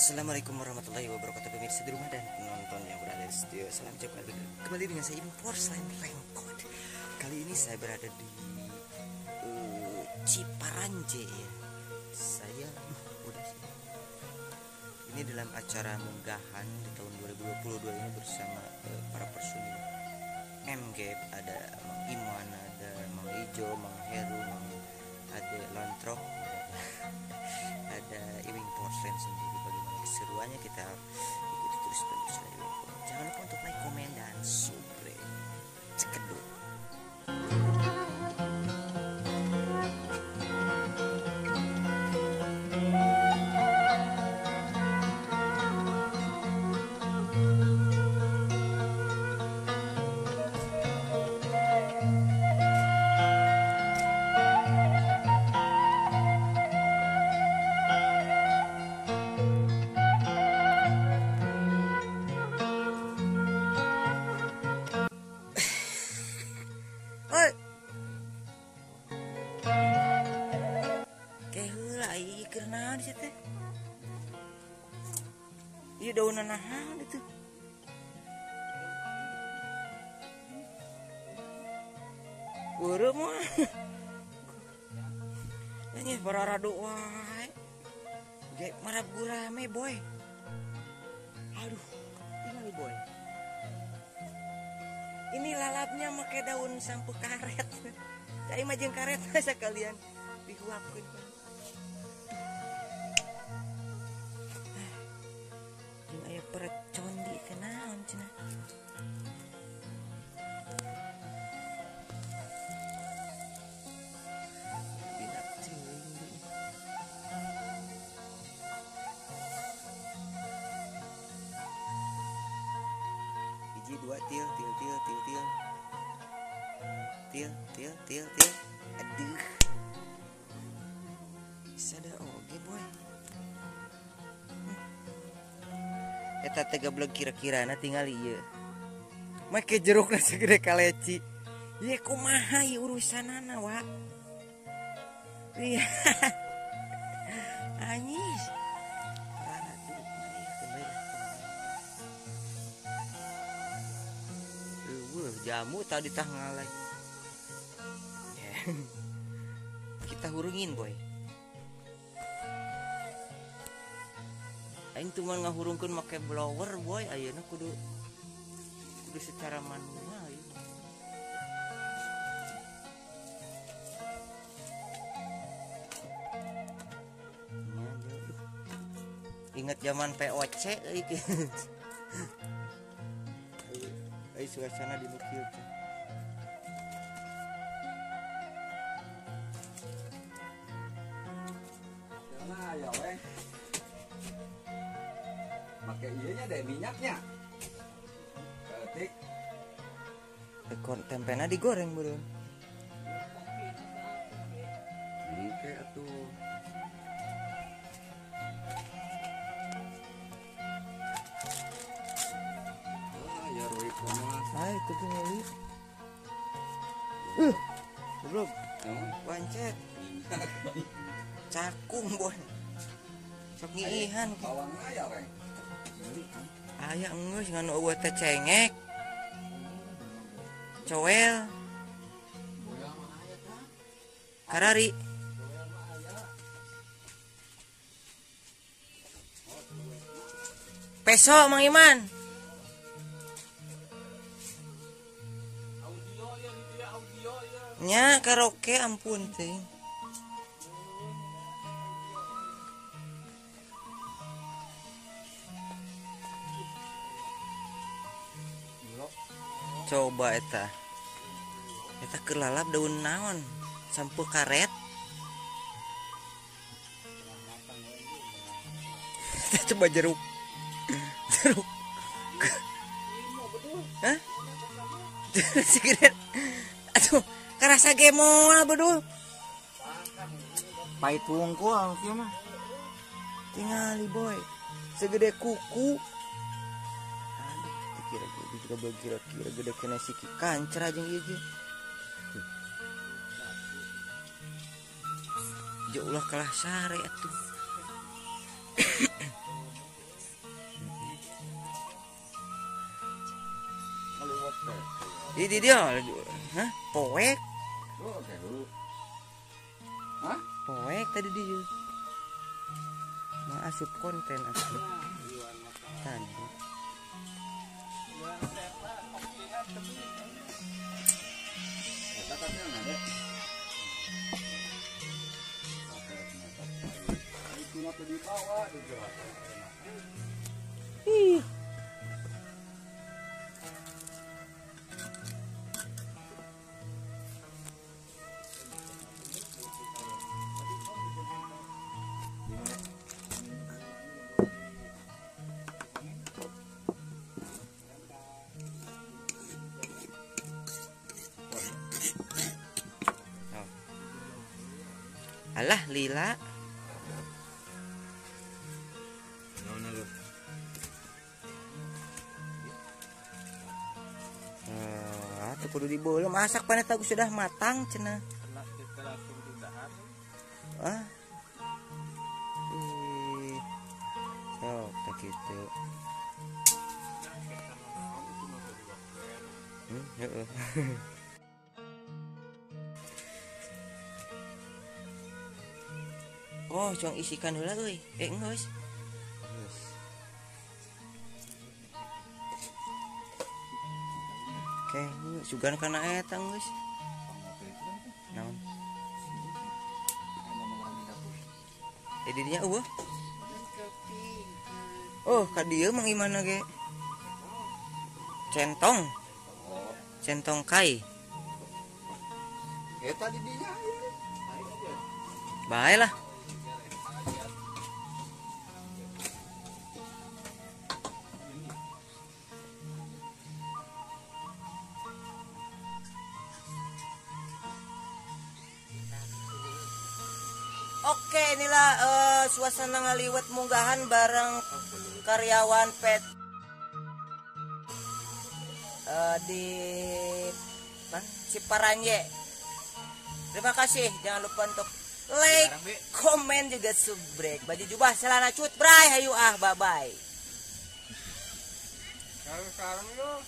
Assalamualaikum warahmatullahi wabarakatuh, pemirsa di rumah dan penonton yang berada di studio. Salam jumpa kembali dengan saya Impor Selain Rengkot. Kali ini saya berada di Ciparanje ya. Saya udah sih. Ini dalam acara munggahan di tahun 2022 ini bersama para personil MG, ada Mang Iman, ada Mang Ijo, Mang Heru, Mang Ade Lontrok, ada Iwing Porcelain sendiri. Bagaimana keseruannya kita ikuti terus pemirsa Iwing. Jangan lupa untuk like, komen, dan subscribe. Cekeduk. Iya daun nahan itu. Beureum mah. Ini bararadu wae. Ge marab gurame boy. Aduh, ini boy. Ini lalapnya make daun sampu karet. Cai mah jeung karet sekalian dihuapkeun. Perecondi teh naon cenah. Binak ceuing deui. Hiji dua til til til til til. Til til til til. Aduh. Bisa da oge boy. Eta teh gablek kira-kirana tinggal ieu. Make jerukna segede kaleci. Ieu kumaha ieu urusanana, Wak? Iya. Anyis. Eueuh, jamu tadi tah ngalai. Kita hurungin, boy. Aing cuma ngahurungkeun make blower boy, ayeuna kudu secara manual ieu. Ingat zaman POC euy. Euy suasana di nu kieu teh. Nah, ya weh. Pakai ieu nya deh minyaknya. Ketik. Ekor tempena digoreng beureum. Oke atuh. Ah, ya roi kumaha. Ah, itu tuh nyeli. Belum. Pancet. Cakung boy. Sok ngiihan. Bawang aya we. Aya geus ngan eueuh teh cengek. Coel. Karari. Peso Mang Iman. Nya karaoke ampun teh. Coba eta. Eta keur lalap daun naon? Sampu karet. Coba jeruk. Jeruk. Hah? Sigaret. Aduh, karasa gemol bedul. Pahit wungkul kieu mah. Tingali boy. Segede kuku. Kira-kira juga kira-kira gede kena siki kancer aja ieu ge. Jauh ulah kalah sare atuh. Di dia. Hah? Poek. Hah? Poek tadi dia. Mau asup konten aku. Tadi. Ih. Alah lila. Tuh kudu dibolong masak pan eta sudah matang cenah. Ah. Ih. Sok tah kitu. Heeh. Oh, cong isikan heula euy. Geus. Oke, sugan kana eta geus. Naon? Di dinya eueuh. Oh, ka dieu mang imana ge? Centong. Centong kai. Eta di dinya. Bae lah. Oke, inilah suasana ngaliwet munggahan bareng karyawan PET di Ciparanje. Terima kasih, jangan lupa untuk like, komen juga subrek. Baju jubah, celana cut, bray, hayu ah, bye bye. Sekarang yuk.